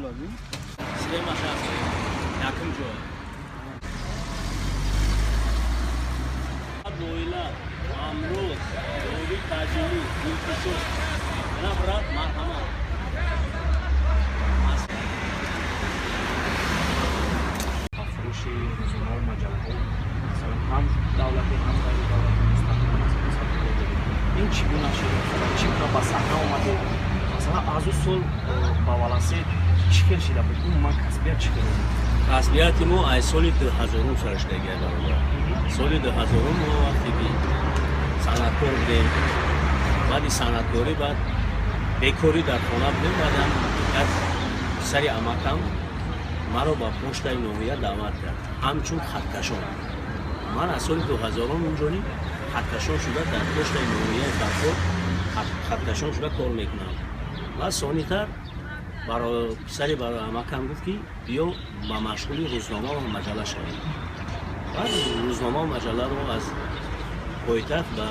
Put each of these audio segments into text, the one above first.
Хуб. Схемаш аст, якум ҷой. Лойла, Амроз, Довид Таҷилӣ, Гулкишо. Ина брат, марҳамат. Фурӯши рӯзномаву маҷаллаҳо, масалан, ҳам давлатӣ, ҳам ғайридавлатӣ мустақилан аз савдо доред. Ин чӣ гуна шуд? Масалан, чӣ гуна ба саҳна омадед? Масалан, аз ӯ сол ба Валасед чӣ хел шида буд? Умуман касбият чӣ хел буд? Касбияти мо аз соли 2000-ум сар шудагия, бародар. Соли 2000-ум мо вақте ки санъаткор будем, баъди санъаткорӣ, баъд бекорӣ дар хона будем, баъдам як писари амакам маро ба поштаи ноҳия даъват кард ҳамчун хаткашон. Ман аз соли 2000-ум инҷони хаткашон шуда дар поштаи ноҳияи Фархор хаткашон шуда кор мекунам. Ва сонитар писари амакам гуфт, ки биё ба машғули рӯзнома ва маҷалла шавем. Баъд рӯзнома ва маҷалларо аз пойтахт ба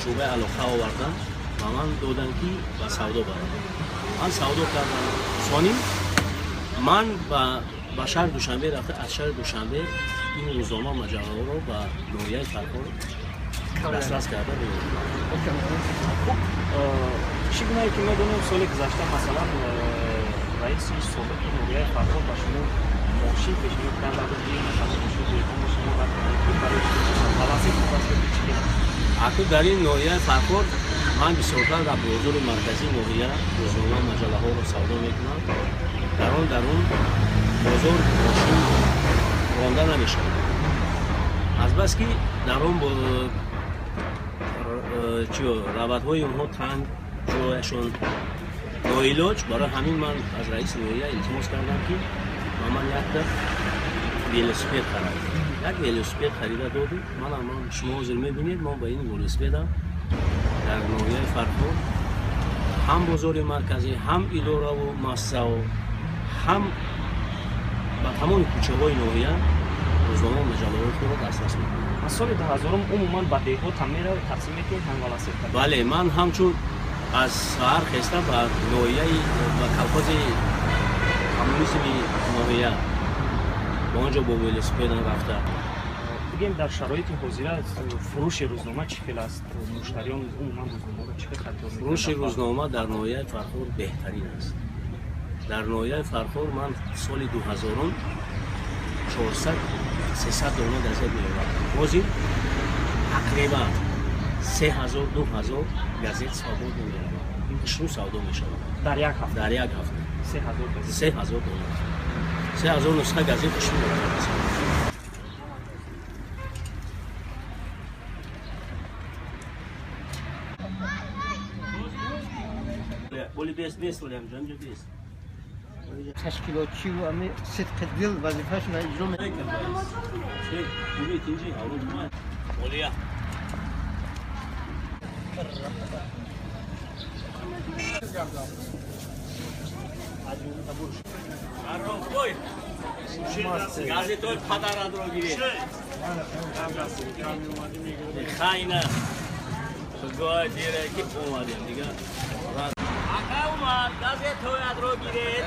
шӯъбаи алоқа овардам, ба ман доданд, ки ба савдо барам. Ман савдо кардам. Соним ман ба шаҳри Душанбе рафта, аз шаҳри Душанбе ин рӯзнома маҷаллаҳоро ба ноҳияи Фархор дастрас карда меовардам. Хуб, чӣ гунае ки медонем, соли гузашта, масалан, раиси собиқи ноҳияи Фархор ба шумо мошин пешниҳод карда буд, ки масалан мошини шумо рад кардед, ки барои Валасед хуб аст ё чӣ хел аст? Аку дар ин ноҳияи Фархор ман бисёртар дар бозори марказии ноҳия рӯзнома маҷаллаҳоро савдо мекунам. Дар он бозор мошин ронда намешавад, азбаски дар он чӣ равадҳои онҳо танг, ҷояшон ноилоҷ. Барои ҳамин ман аз раиси ноҳия илтимос кардам, ки ба ман якта велосипед харад. Як велосипед харида доду. Манам шумо ҳозир мебинед, мо ба ин велосипедам дар ноҳияи Фархор ҳам бозори марказӣ, ҳам идораву муассисаҳо, ҳам ба тамоми кӯчаҳои ноҳия рӯзнома маҷаллаҳои худро дастрас мекунам. Аз соли 2000-ум умуман ба деҳот ҳам меравед, тақсим мекунед, ҳам Валасед? Бале, ман ҳамчун аз саҳар хеста ба ноҳияи, ба колхози коммунизми ноҳия, ба он ҷо бо велосипедам рафта. Бигем, дар шароити ҳозира фурӯши рӯзнома чӣ хел аст? Муштариён умуман рӯзномаро чӣ хел харидор мекунанд? Фурӯши рӯзнома дар ноҳияи Фархор беҳтарин аст. Дар ноҳияи Фархор ман соли 2000-ум 400, 300 дона газет меовардам. Ҳозир тақрибан 3000, 2000 газет савдо меравад, хушрӯ савдо мешавад. Дар як ҳафта? Дар як ҳафта. 3000 газет? 3000 дона, 3000 нусха газет хушрӯ меравад. Боли бест, бест, олям ҷанҷо бест. Ташкилотчиву ами сидқи дил вазифаашона иҷро. Хуби, тинҷи, олия. Ой, газетои падарадро гиред. Хайна. Гой дире ки омадем дига. Ака омад, газетҳоятро гиред.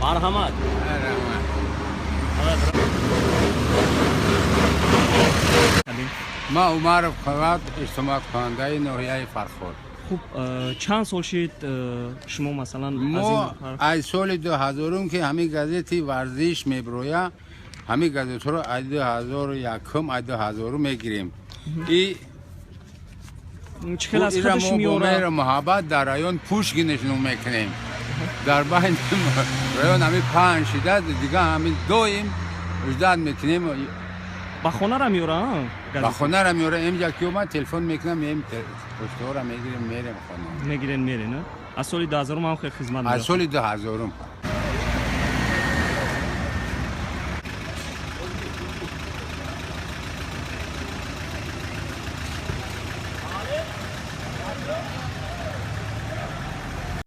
Марҳамат. Ман Умаров Қувват, иҷтимоъкунандаи ноҳияи Фархор. Хуб, чанд сол шид шумо, масалан, мо аз соли 2000-ум ки ҳамин газети варзиш меброя, ҳамин газетҳоро аз 2001-ум, аз 2000-ум мегирем. И чӣ хел аз худаш меорад? Муҳаббат дар район пушкинашно мекунем. Дар байни район ҳамин паҳн шида, дига ҳамин доим ждать мекунем. Ба хонара меора? Ба хонара меора. Имҷа ки омад, телефон мекунам, меем, почтаҳоро мегирем, мерем хона. Мегирен, мерен. Аз соли 2000-ум ҳам хел хизмат? Аз соли 2000-ум.